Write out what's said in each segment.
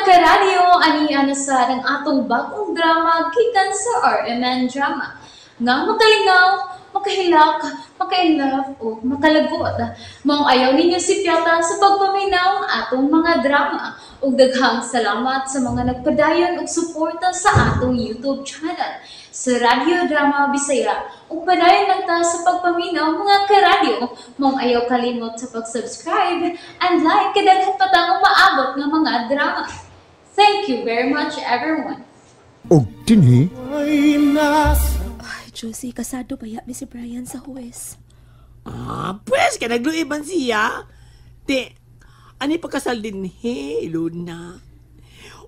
Karadyo, ani na sa ang atong bagong drama gikan sa RMN Drama. Nga makalingaw, makahilak, makainlove o makalagot. Maong ayaw ninyo sipyata sa pagpaminaw ang atong mga drama. Ug daghang salamat sa mga nagpadayon og suporta sa atong YouTube channel sa Radyo Drama Bisaya. Ug padayon lang ta sa pagpaminaw, mga karadyo. Maong ayaw kalimot sa pag-subscribe and like kay daghan pa tang umaabot nga mga drama. Thank you very much, everyone. Og dinhi Ay, Josie, kasado ba ya ni si Brian sa huwes? Ah, pues, kaya nagluiban siya. Ti, ani pagkasal din he, Luna.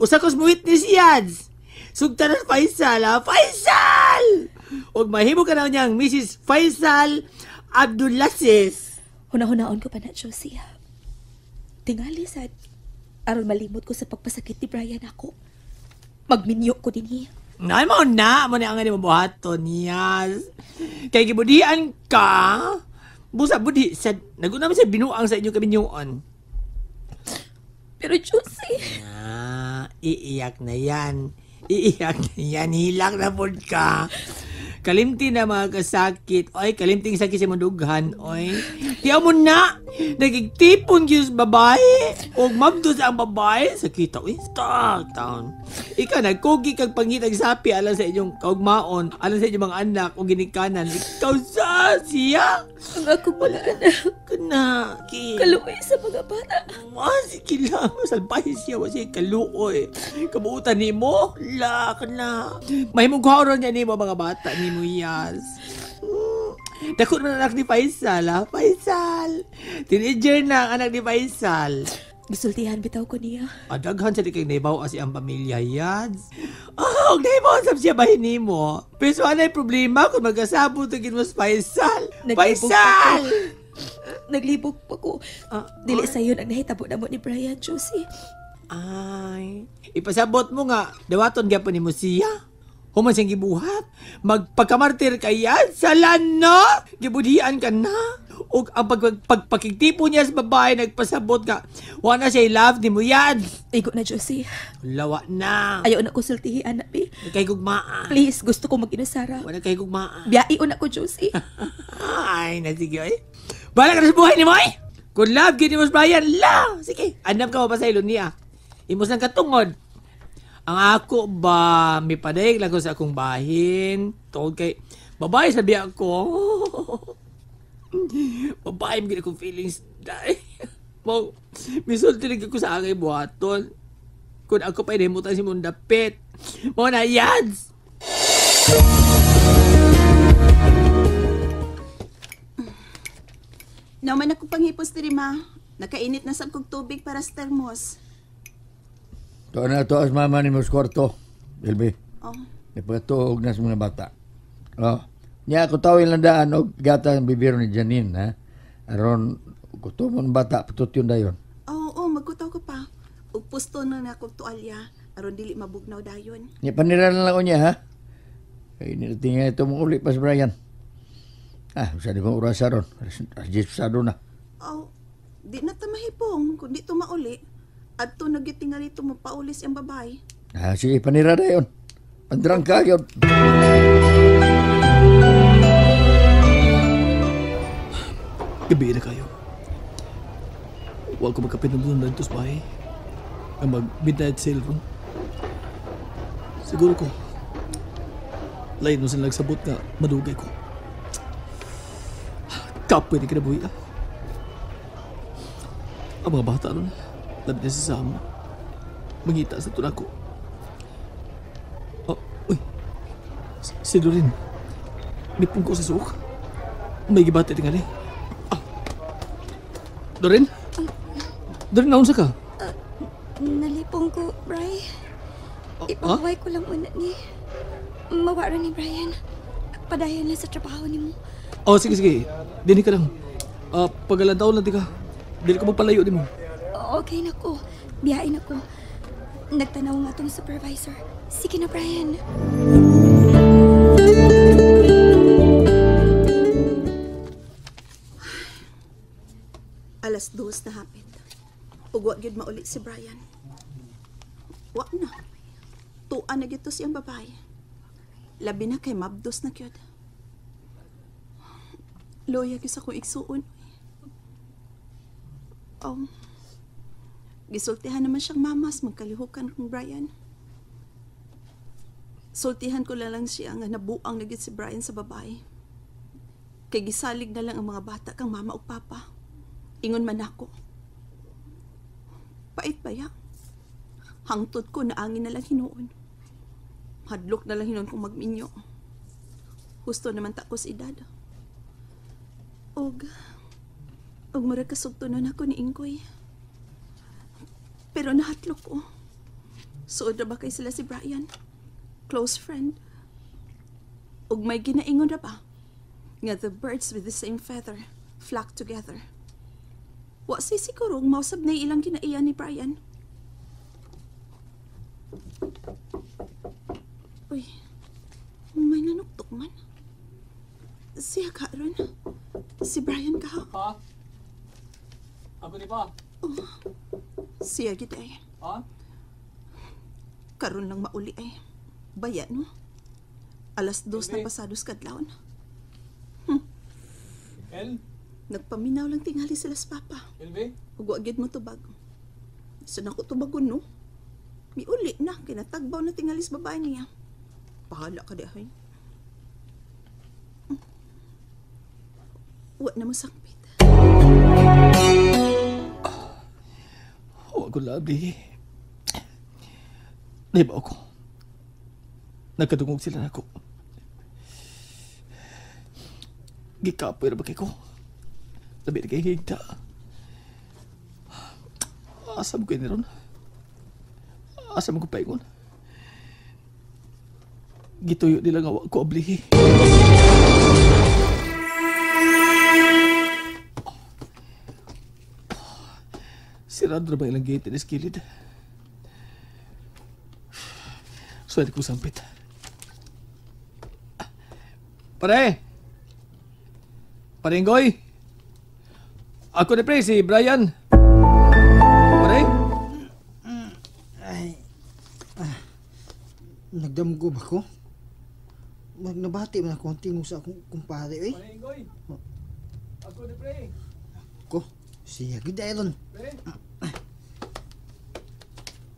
Usa kos witness yads. Sugtan na Faisal, ha? Faisal! Og mahimo ka na niyang Mrs. Faisal Abdulaziz. Huna-hunaon ko pa na, Josie, ha? Tingali sad. Aron malimot ko sa pagpasakit ni Brian ako. Magminyo ko din niya. Nay, mo na. Mo na ang mo buhaton, yas. Kay gibudian ka. Busa budi. Sa, naguna man siya binuang sa inyong kabinyuan. Pero Josie. Ah, iiyak na yan. Iiyak na yan. Hilak na pod ka. Kalimti na mga kasakit. Oy, kalimting sakit sa mundughan. Oy, tiyaw mo na. Nagigtipon gyud sa babae. Og mabdos ang babae. Sakita. Uy, stop town. Ikaw, nagkugi kag pangitag sapi alang sa inyong kaugmaon, alang sa inyong mga anak o ginikanan. Ikaw sa siya. Ang akong mga anak. Kana, ki. Kaluoy sa mga bata. Ah, sige lang. Salbahe siya. Wa siya kaluoy. Kabuutan ni mo. La, kana. Mahimong kuharon niya nimo mga bata ni mo, yas. Dako na anak ni Faisal, ha? Faisal! Teenager na ang anak ni Faisal. Gisultihan bitaw ko niya. Adaghan sa di kay naibaw as iyang pamilya, yads. Oh, naibaw sab siya bahin nimo. Pero anay problema kung magkasabot ang mo Faisal. Naglibog Faisal! Naglibog pa ko. Dili sayon ang nahitabo na mo ni Brian, Josie. Ay, ipasabot mo nga, dawaton gyapon nimo siya. Human siyang gibuhat. Magpagkamartir ka yan. Sala na! Gibudian ka na. O ang pagpakigtipo niya sa babae, nagpasabot ka. Wala na siya love ni mo yan. Igo na, Josie. Lawa na. Ayaw na ko sultihi, anak, bi. Kay gugmaa. Please, gusto ko mag-inasara. Wala kay gugmaa. Biyai na ko, Josie. Ay, na sige, ay. Bala ka na sa buhay ni mo, ay! Kung love, gini mo sa Brian, la! Sige, anap ka pa sa ilon niya. Imos ng katungod. Ang ako ba, may padayag lang ko sa akong bahin. Tungod kay, babae sabi ako. Babae, may akong feelings. Dahil, mo, misulti lang ko sa aking buhaton. Kung ako pa inimutan si Mundapit. Mo na, yads! Nauman ako panghipos diri, ma. Nakainit na sab kog tubig para sa termos. To na to as mama ni mo sa kwarto, Elby. Oh. Ipatuog na sa mga bata. Oh. Nya ako tawin lang daan og gata ang bibiro ni Janine, ha? Aron gutomon bata patutyon dayon. Oo, oh, magkutaw ko pa. Ug pusto na na akong tualya aron dili mabugnaw dayon. Nya panira na lang ko niya, ha? Kay niratinga ito mong uli pas Brian. Ah, sa di kong orasa ron. Alas 10 pasado na. Oh, di na ta mahipong kung di to mauli. Adto nagitingali to mapaulis ang babae. Ah, sige, panira na yun. Pandrang ka yun. Gabi na kayo. Huwag ko magkapinundunan dito sa bahay. Ang mag-midnight sale ron. Siguro ko, lain mo sila nagsabot nga madugay ko. Kapoy na kinabuhi, ah. Ang mga bata ron, labi na si Sam. Mangita sa tunako. Oh, uy. Si Doreen. May pungko sa suok. May gibati tingali. Ah. Doreen? Doreen, naunsa ka? Nalipong ko, Bri. Ipahuway ko lang una ni. Mawara ni Brian. Padayon lang sa trabaho ni mo. Oh, sige, sige. Dini ka lang. Pagalantaw lang di ka. Dili ka magpalayo di mo. Okay na ko. Biyain ako. Nagtanaw nga tong supervisor. Sige na, Brian. Alas 2 na hapit. Ug wa gyud mauli si Brian. Wa na. Tuan na gyud to siyang babae. Labi na kay mabdos na gyud. Loya gyud sa akong igsuon. Gisultihan naman siyang mamas magkalihukan kong Brian. Sultihan ko lang siya nga nabuang na gyud si Brian sa babae. Kay gisalig na lang ang mga bata kang mama ug papa. Ingon man ako. Pait ba ya? Hangtod ko na angin na lang hinuon. Hadlok na lang hinuon kung magminyo. Husto naman ta ko sa edad. Og murag kasugtunon ako ni Inggoy. Pero nahatlok ko. Suod ra ba kay sila si Brian? Close friend. Og may ginaingon ra ba? Nga the birds with the same feather flock together. Wa say siguro mausab na ilang kinaiya ni Brian. Uy, may nanuktok man. Siya ka ron. Si Brian ka ha? Pa? Ako ni pa? Oh, siya gid ay. Ha? Karon lang mauli ay. Baya no? 2:00 na pasados kadlawon. El? Nagpaminaw lang tingali sila sa papa. Elvi? Ug wa gyud mo tubag. Sa nako tubagon no? Miuli na, kinatagbaw na tingali sa babae niya. Bahala ka di ay. Wa na mo sangpit. Wa ko labi. Di ba ako? Nagkadungog sila nako. Gikapoy ra ba kay ko? Labi na kay higta. Asa mo kayo niron? Asa mo ko paingon? Gituyo nila nga wa ko ablihi. Sirado na ba ilang gate ni skilid? Swerte ko sampit. Pare! Paringgoy! Ako na pre, si Brian. Pare? Ay, nagdamgo ba ko? Nabati man ako ang tingog sa akong kumpare, eh. Paringgoy! Ako na pre. Ko, siya gid ron. Pre?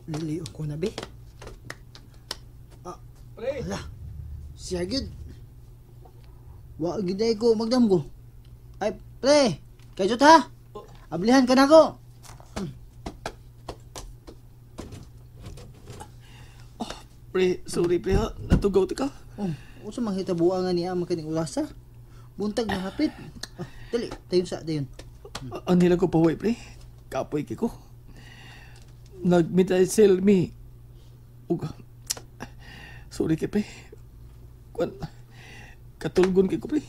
Liliyo ko na, be. Pre! Ala, siya gid. Wa gid ay ko magdamgo. Ay, pre, kay jud ha. Ablihan ka na ko. Oh, pre, sorry pre ha. Natugaw ti ka. Oh, unsa man hitabuan nga niya makaning orasa? Buntag na hapit. Ah, dali, tayon sa dayon. Anila ko pahuway pre. Kapoy kay ko. Nag-midnight sale mi. Ug sorry kay pre. Kwan katulgon kay ko pre.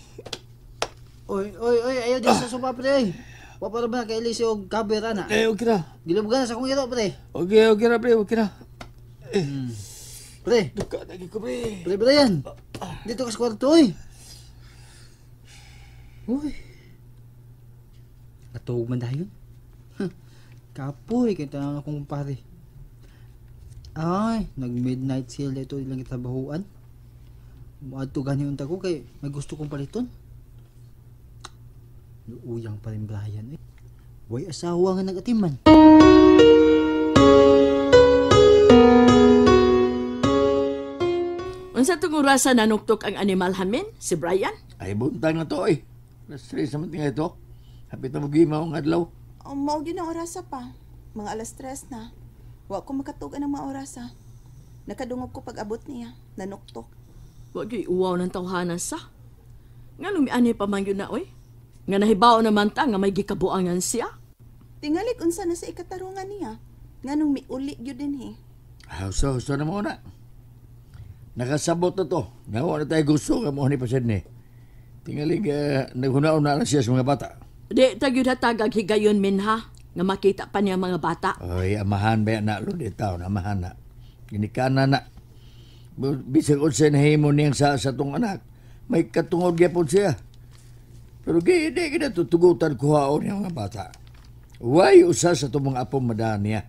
Oy, oy, oy, ayaw di sa sopa pre. Wa pa ra ba kaili si og cover ana? Eh, okay ra. Gilubgan na sa akong iro pre. Okay, okay ra pre, okay ra. Eh. Pre. Duka na ko pre. Pre Brian. Dito ka sa kwarto oy. Uy. Natuog man dayon. Kapoy kay tanan akong kumpare. Ay, nag midnight sale ito ilang gitrabahuan. Muadto gani unta ko kay may gusto kong paliton. Luuyang pa rin Brian eh. Way asawa nga nag-atiman. Unsa tong orasa nanuktok ang animal hamin, si Brian? Ay, buntag na to eh. 3:00 naman tinga ito. Hapit na mag-imaw ang adlaw. Oh, mao gyud ang orasa pa. Mga 3:00 na. Wa ko makatugan ang mga orasa. Nakadungog ko pag-abot niya. Nanuktok. Wa gyud uwaw ng tawhana sa. Nganong miani pa man gyud na oy? Nga nahibaw naman ta nga may gikabuangan siya. Tingalik unsa na sa ikatarungan niya. Nganong miuli gyud dinhi. Husto na mo na. Nakasabot na to. Nawa na tayo gusto nga mo ni pa Sydney. Tingalig naghuna-una na siya sa mga bata. Di ta gyud hatag higayon minha nga makita pa niya mga bata. Oy, amahan ba na lod itaw, amahan na. Ginikana na. Bisag unsay nahimo niyang sa tong anak, may katungod gyapon siya. Pero di gina tutugutan kuhaon niya mga bata. Way usa sa itong mga apong madaan niya.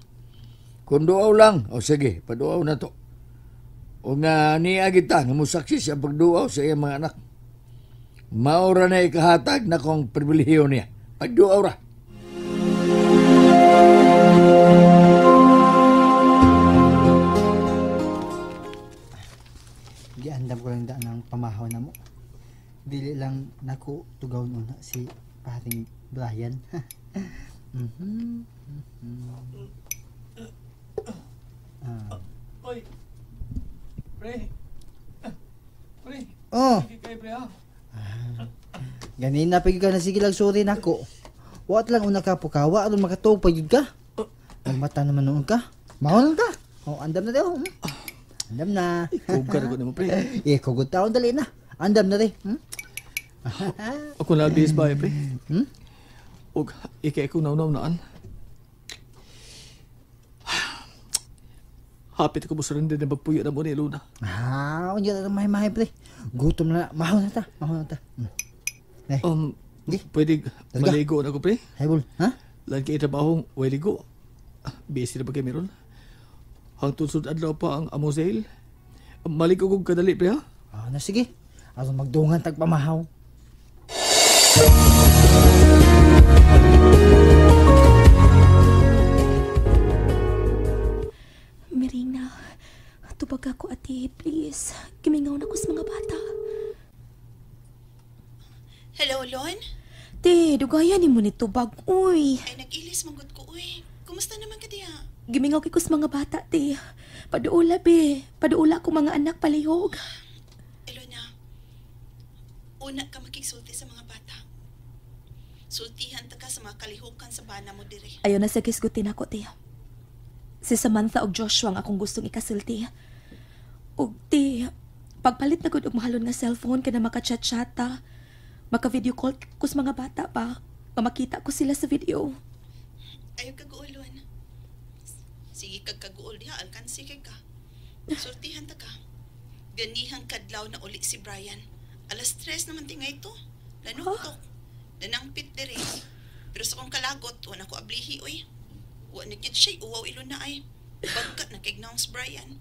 Kung duaw lang, o sige, paduaw na to. O nga niya kita, nga musaksi siya pagduaw sa iyang mga anak. Maura na ikahatag na kong pribilehiyo niya. Pagduaw ra. Giandam ko lang daan ang pamahaw na mo. Dili lang nako tugaw una si paring Brian. Oy. Pre. Pre. Oh. Sige kay pre ha. Ganina pa gyud ka na sige lang sorry nako. Wat lang una ka pukawa aron makatuog pa gyud ka. Nagmata naman noon ka. Mao lang ka. Oh, andam na daw. Andam na. Kugar ko nimo pre. Eh, kugod taon dali na. Andam na rin. Ako na bis ba pre. Og ikay ko nawnaw naan. Hapit ko mo surrender na magpuyo na mo ni Luna. Ah, unya na mahay-mahay pre. Gutom na. Mahaw na ta. Mahaw na ta. Eh. Pwede maligo na ko pre. Haybol, ha? Lan kay trabaho, way ligo. Busy na ba kay meron? Hangtod sud adlaw pa ang among sale. Maligo kog kadali pre ha. Ah, na sige. Aron magdungan tag pamahaw. Mirina, tubag ako ate, please. Gimingaw na ko sa mga bata. Hello, Lon? Te, dugayan ni mo ni tubag, uy. Ay, nag-ilis manggod ko, uy. Kumusta naman ka diha? Gimingaw kay ko sa mga bata, te. Paduula, be. Paduula ko mga anak palihog. Elona, una ka makigsulti sa mga bata. Sultihan ta ka sa mga kalihukan sa bana mo dire. Ayaw na sa gisgutin ako, te. Si Samantha og Joshua ang akong gustong ikasulti. Og te, pagpalit na gud og mahalon nga cellphone kana maka-chat-chat ta. Maka-video call ko sa mga bata pa. Makita ko sila sa video. Ayaw kaguulon. Sige kag kaguol diha, alkansi kay ka. Sultihan ta ka. Ganihang kadlaw na uli si Brian. 3:00 naman tingay to. Lanuktok. Danangpit dire. Pero sa kong kalagot, wala ko ablihi, oy. Wa na gyud siya, uwaw ilo na ay. Bagka na kay si Brian.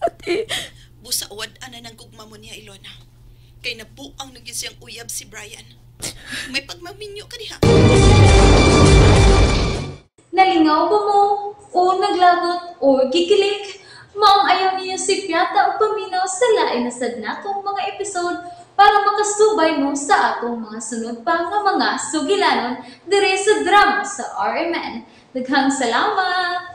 Ate. Busa wad ana ng gugma mo niya, Ilona. Kay nabuang na gyud siyang uyab si Brian. May pagmaminyo ka diha. Nalingaw ba mo? O naglagot o gikilig? Maong ayaw niyo si Piata o paminaw sa lain na sad natong mga episode para makasubay mo sa atong mga sunod pa nga mga sugilanon dire sa drama sa RMN. Daghang salamat!